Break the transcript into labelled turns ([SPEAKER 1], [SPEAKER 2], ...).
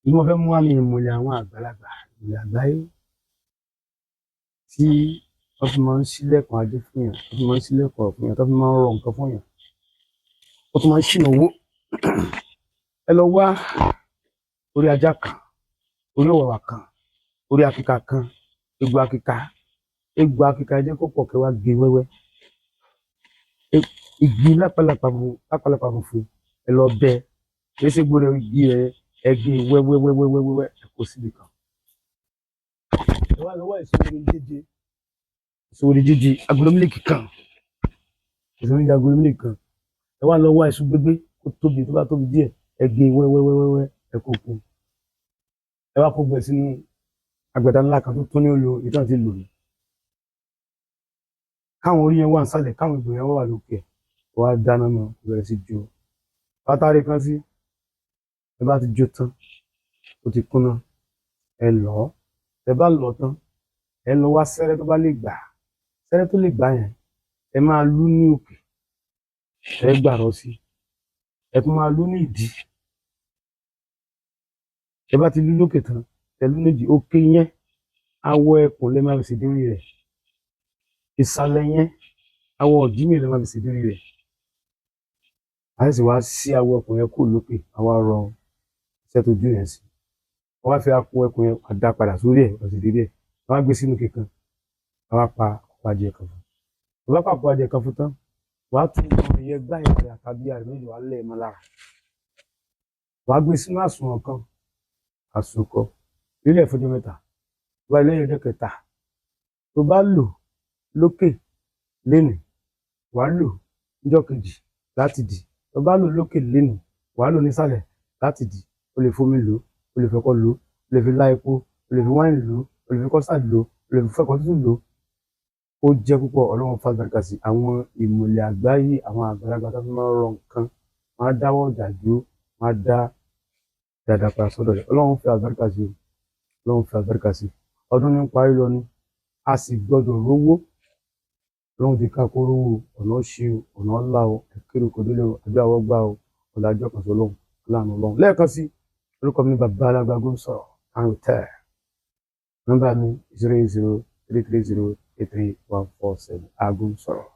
[SPEAKER 1] Bí mo fẹ́ mú wá ní ìmùlẹ̀ àwọn àgbàlagbà, ìmùlẹ̀ àgbáyé tí wọ́n fi máa ń ṣílẹ̀kùn ajé fún yàn, tó fi máa ń ṣílẹ̀kùn ọ̀rọ̀ fún yàn, tó fi máa ń rọ nǹkan fún yàn, ó tún máa ń ṣìnà owó. Ẹ lọ wá orí ajá kan, orí ọ̀wàwà kan, orí akíka kan, egbò akíka, egbò akíka, ẹ jẹ́ kó pọ̀, kẹ́ wá gé wẹ́wẹ́. Igi lápàlàpà funfun, lápàlàpà funfun, ẹ lọ bẹ, kìí ṣe gbọ́dọ̀ igi rẹ, ẹ gé wẹ́wẹ́wẹ́wẹ́wẹ́, ẹ kó síbi kan. Ẹ wá lọ wá èso orí jíjẹ, èso orí jíjẹ, agolo mílíkì kan, èso orí agolo mílíkì kan. Ẹ wá lọ wá èso gbégbé kó tóbi, tó bá tóbi díẹ̀, ẹ gé wẹ́wẹ́wẹ́wẹ́, ẹ kó kún. Ẹ wá kó gbẹ sínú agbada ńlá kan tó tún ní olò ìtàn ti lò ní. Káwọn orí yẹn wà nísàlẹ̀, káwọn egbò yẹn wà lókè. Ẹ̀ wá dáná mọ́, bẹ̀rẹ̀ sí jó látàrí kan sí. Ẹ bá ti jó tán, ó ti kúnná, ẹ lọ̀ ọ́. Ẹ bá lọ̀ tán, ẹ lọ wá sẹ́rẹ́ tó bá lè gbà, sẹ́rẹ́ tó lè gbà yẹn, ẹ máa lú ní òkè, ẹ gbàrọ̀ sí, ẹ tún máa lú ní ìdí. Ẹ bá ti lú lókè tán, ẹ lú nídìí. Òkè yẹn, awọ ẹkùn lẹ máa fi ṣèdírí rẹ̀. Ìsàlẹ̀ yẹn, awọ ọ̀dìmí lẹ máa fi ṣèdírí rẹ̀. A sì wá sí awọ ẹkùn yẹn kúrò lókè, àwa rọ iṣẹ́ tó jó yẹn sí. Wọ́n wá fi awọ ẹkùn yẹn wá dá padà sórí ẹ̀, wọ́n sì dérí ẹ̀, wọ́n wá gbé sínú kíkan, wọ́n wá pa àpò adìẹ kan fún. Wọ́n bá pa àpò adìẹ kan fún tán, wàá tún wọn ìyẹn gbá ìyá rẹ̀ àtàbí àrẹ méjì, wàá lẹ̀ mọ́ lára, wàá gbé sínú àsùnwọ̀n kan, àsùnkọ nílẹ̀ fọjọ́ 3. Wá lẹ́yìn ọjọ́ kẹta, tó bá lò lókè lénìí, wàá lò níjọ́ kejì láti dì. Tó bá lò lókè lénìí, wàá lò nísàlẹ̀ láti dì. O lè fomi lò, o lè fẹ̀kọ lò, o lè fi lá epo, o lè fi wáìnì lò, o lè fi custard lò, o lè fi fẹ́kọ tútù lò. Ó jẹ́ púpọ̀. Ọlọ́run fàlùbáríkà sí àwọn ìmùlẹ̀ àgbáyé, àwọn àgbàlagbà tó fi máa ń rọ nǹkan. Wọ́n á dáwọ́ ọjà dúró, wọ́n á dá dáadáa padà sọ́dọ̀ rẹ̀. Ọlọ́run fi àlùbáríkà sí o, Ọlọ́run fi àlùbáríkà sí. Ọdún ní ń parí lọ ni, a sì gbọ́dọ̀ rówó. Ọlọ́run ti ká kó rówó, ọ̀nà ṣe o, ọ̀nà ńlá o, ẹ̀kẹ́rù kò délé o, àdúrà wọ́n gbà o, ọ̀làjọ́ kan sọ Ọlọ́run láàánú Ọlọ́run. Lẹ́ẹ̀kan sí, orúkọ mi ní bàbá alágbàgbọ́ sọ̀rọ̀ àwọn tẹ̀. Nọ́mbà mi 08033083147. Aago sọ̀rọ̀.